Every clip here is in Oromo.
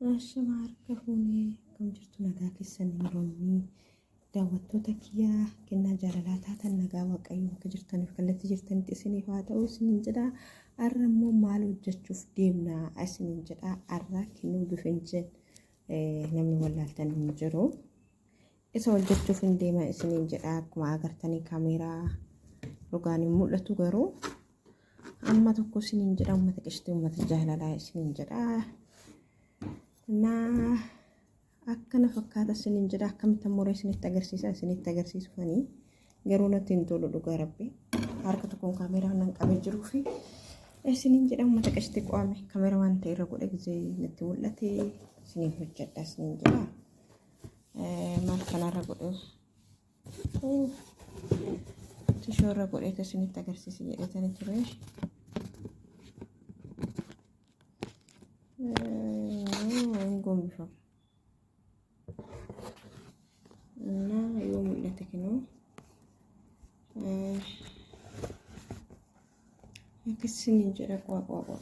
Ashama harka fuunee akkam jirtu nagaa keessan yeroonni daawwattoota kiyyaa kennaa jaalalaa taatan nagaa waaqayyoo bakka jirtaniif kallattii jirtanitti isiniif haa ta'u isiniin jedha. Har'a immoo maal hojjechuuf deemna isiniin jedha. Har'a kennuu bifinjeen namni wallaaltan hin jiru. Isa hojjechuuf hin deema isiniin jedha. Akkuma agartanii kaameeraa dhugaan hin mul'atu garuu amma tokko isiniin jedha uummata qishtii uummata jaalalaa isiniin jedha. Naa akkana fakkaata isiniin jedha akkamitti ammoo isinitti agarsiisa isinitti agarsiisufanii garuu natti hin tolu dhugaa rabbi harka tokkoon kaameeraa nan qabee jiruu fi isiniin jedha uummata qishtii qo'ame kaameeraa waan ta'e irra godhe gisee natti mul'ate isiniin hojjedha isiniin jedha. Maal kanarra godhe Tishoo irra godheeta isinitti agarsiisa jedheetani ture. Hin gombifamu. Innaa yoo mul'ate kinoo. Akkasiniin jedha qo'a qo'a qo'a.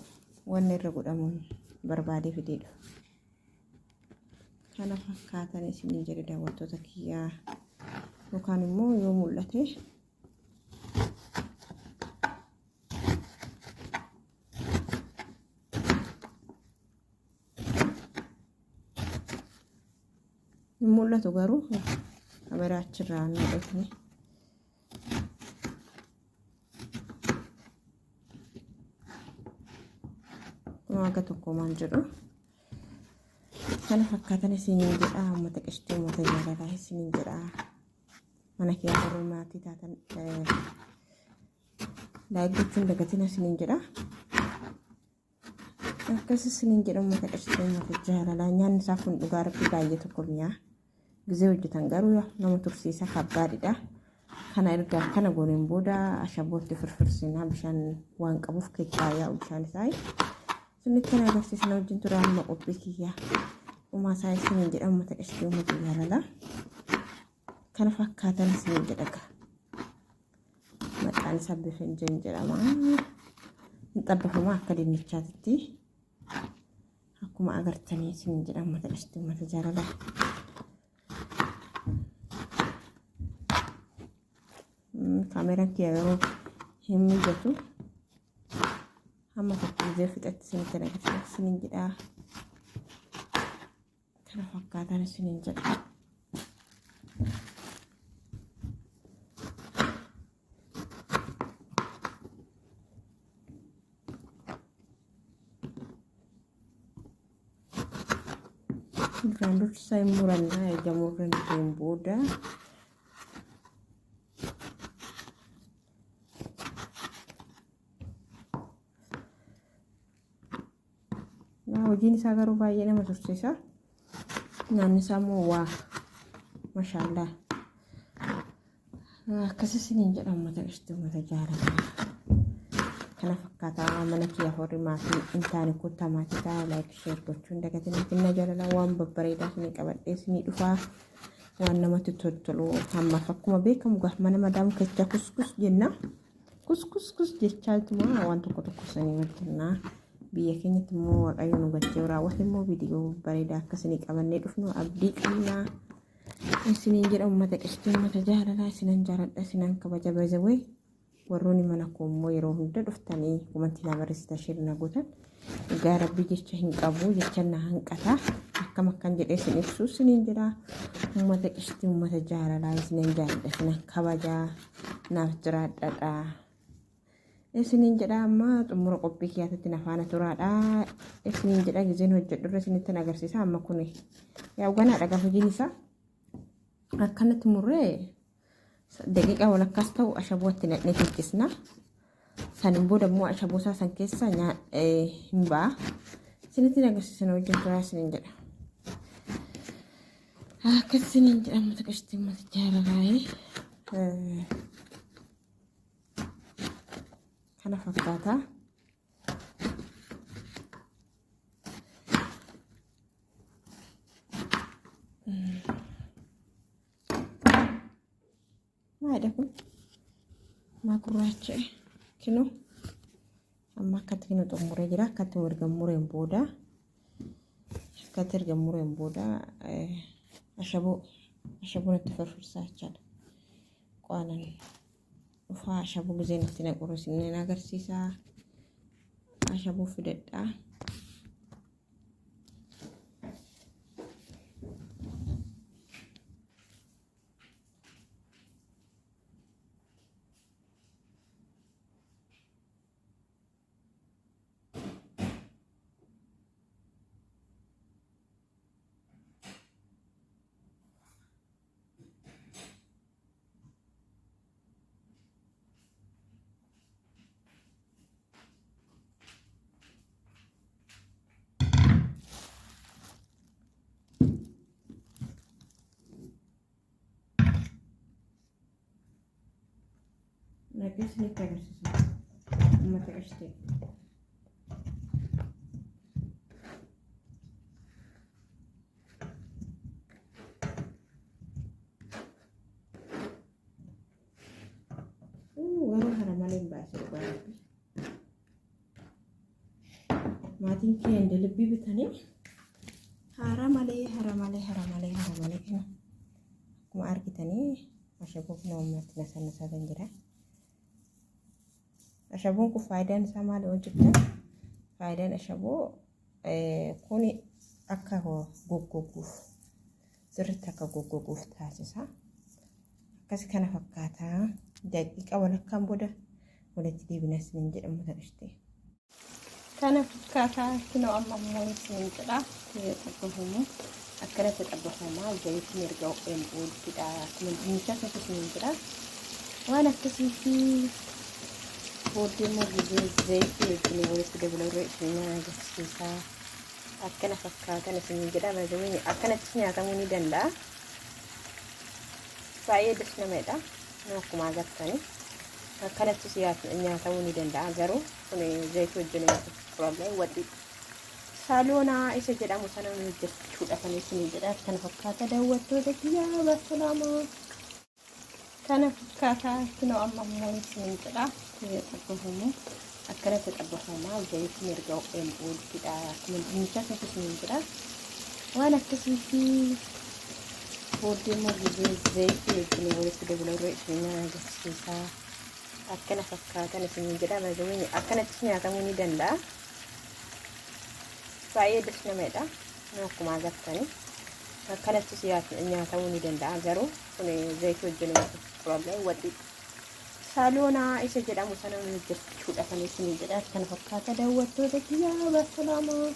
Wanni irra godhamuun barbaadee fideedha. Kana fakkaatan isiniin jedhe daawwattoota kiyyaa yookaan immoo yoo mul'ate hin mul'atu garuu kameraa achirraa hin mul'atne. Kun akka tokko maal jedhu. Kana fakkaatan isiniin jedha uummata qishtii uummata jaalalaa isiniin jedha. Mana kee warri maatii taatan laayik gochuun dagatina isiniin jedha. Akkas isiniin jedha uummata qishtii uummata jaalalaa nyaanni isaa kun dhugaa rabbii baay'ee tokko mi'aa. Gizee hojjetan garuu nama tursiisa kabbaadidha. Kana erga akkana gooneen booda ashabootti firfirsinaa bishaan waan qabuuf keccaa yaa'u bishaan isaa. Isinitti kan agarsiisna wajjin tura amma qophii kiyyaa. Dhumaa isaa isiniin jedha uummata qishtii uummata jaalalaa. Kana fakkaatan isiniin jedha gaa. Maqaan isaa bifinjeen jedhama. Hin xabbafama akka dinnichaatitti. Akkuma agartanii isiniin jedha uummata qishtii uummata jaalalaa. Kaameeraan kiyya garuu hin mijatu. Hamma tokko gisee fixatti isinitti agarsiisa isiniin jedha. Kana fakkaataan isiniin jedha. Duraan dursa hin murannaa erga muranneen booda hojiin isaa garuu baay'ee nama tursiisa. Nyaanni isaa immoo waa mashaallaa. Akkas isiniin jedha uummata qishti uummata jaalala. Kana fakkaataa mana kiyya warri maatii hin taane kottaa maatii ta'a laayik sheer gochuun dagatinaa kennaa jaalalaa waan babbareedaa isinii qabadhee isinii dhufaa waan namatti tottolu hammaaf akkuma beekamu gaaf mana madaamu kecha kuskus jenna. Kuskus jechaa ituma waan tokko tokko isinii hojjennaa. Biyya keenyatti immoo waaqayyo nu galchee raawwate immoo viidiyoo bareedaa akka isinii qabannee dhufnu abdii qabna. Isiniin jedha uummata qishtii uummata jaalalaa isinan jaaladha isinan kabaja bayzawee warroonni mana koo immoo yeroo hunda dhuftanii komantii naa barreessitan sheer na gootan dhugaa rabbii jecha hin qabu jecha na hanqata akkam akkan jedhee isin ibsu isiniin jedha uummata qishtii uummata jaalalaa isinan jaaladha isinan kabaja naaf jiraadhadha. Isiniin jedha amma xumura qophii kiyyaatitti na faana turaadha. Isiniin jedha gizeen hojjedhurra isinittin agarsiisa amma kuni. Yaa ganaadha gaafa hojiin isaa. Akkanatti murree daqiiqaa walakkaas ta'u ashabootti naqnee teechisna. Sanin booda immoo ashaboo isaa san keessa hin ba'a. Isinittin agarsiisa na wajjin turaa isiniin jedha. Akkas isiniin jedha mata qashtii mata jaalalaayee. Kana fakkaata. Maalidha kun? Maa gurraacha'e? Kinoo amma akkatti kinoo xumuree jira. Akkatti erga mureen booda Akkatti erga mureen booda ashaboo ashaboon itti firfirsaa jechaadha. Qaanan dhufaa ashaboo gizeen itti naqu isin agarsiisaa. Ashaboo fidadhaa. Naqee isinitti agarsiisa. Uummata qashitee. Garuu hara malee hin baay'ise dhugaa rabbi. Maatiin kee inda lubbii bitanii hara malee hara malee hara malee hara malee kana akkuma argitanii ashaboo kana uummatti nasannasaatan jira. Ashaboon kun faayidaan isaa maali yoo jettan, faayidaan ashaboo kun akka goggoguuf, sirriitti akka goggoguuf taasisa. Akkas kana fakkaataa daqiiqa walakkaan booda walitti deebina isiniin jedhamu ta'iste. Kana fakkaataa kinoo amma immoo isiniin jedha xabbafamu akkanatti xabbafamaa zayitiin erga ho'een booddeedha. Akkuma dinnichaa tokko isiniin jedha. Waan akkasii fi booddee immoo gizee zayitii wajjin walitti dabalarree isin agarsiisa. Akkana fakkaatan isiniin jedha. Akkanattis nyaatamuu ni danda'a. Baay'ee das namadha. Akkuma agartanii akkanattis nyaatamuu ni danda'a, garuu kun zayitii wajjin turallee waxii saaloonaa isa jedhamu sana hojjechuudha kan isin jedha. Kana fakkaata daawwattoota kiyyaa, basalaamaa. Kana fakkaata kinoo amma immoo isin jedha xabbafamu akkanatti xabbafamaa zayitiin erga ho'een booddeedha. Akkuma dinnichaa tokko isin jedha. Waan akkasii fi booddee immoo gizee zayitii wajjin walitti dabalarree isin agarsiisa. Akkana fakkaatan isin jedha. Akkanattis nyaatamuu ni danda'a. Baay'ee das namadha. Akkuma agartanii akkanattis nyaatamuu ni danda'a, garuu kun zayitii wajjin turallee waxii saaloonaa isa jedhamu sana hojjechuudha kan isin jedha. Kana fakkaata daawwattoota kiyyaa, basalaamaa.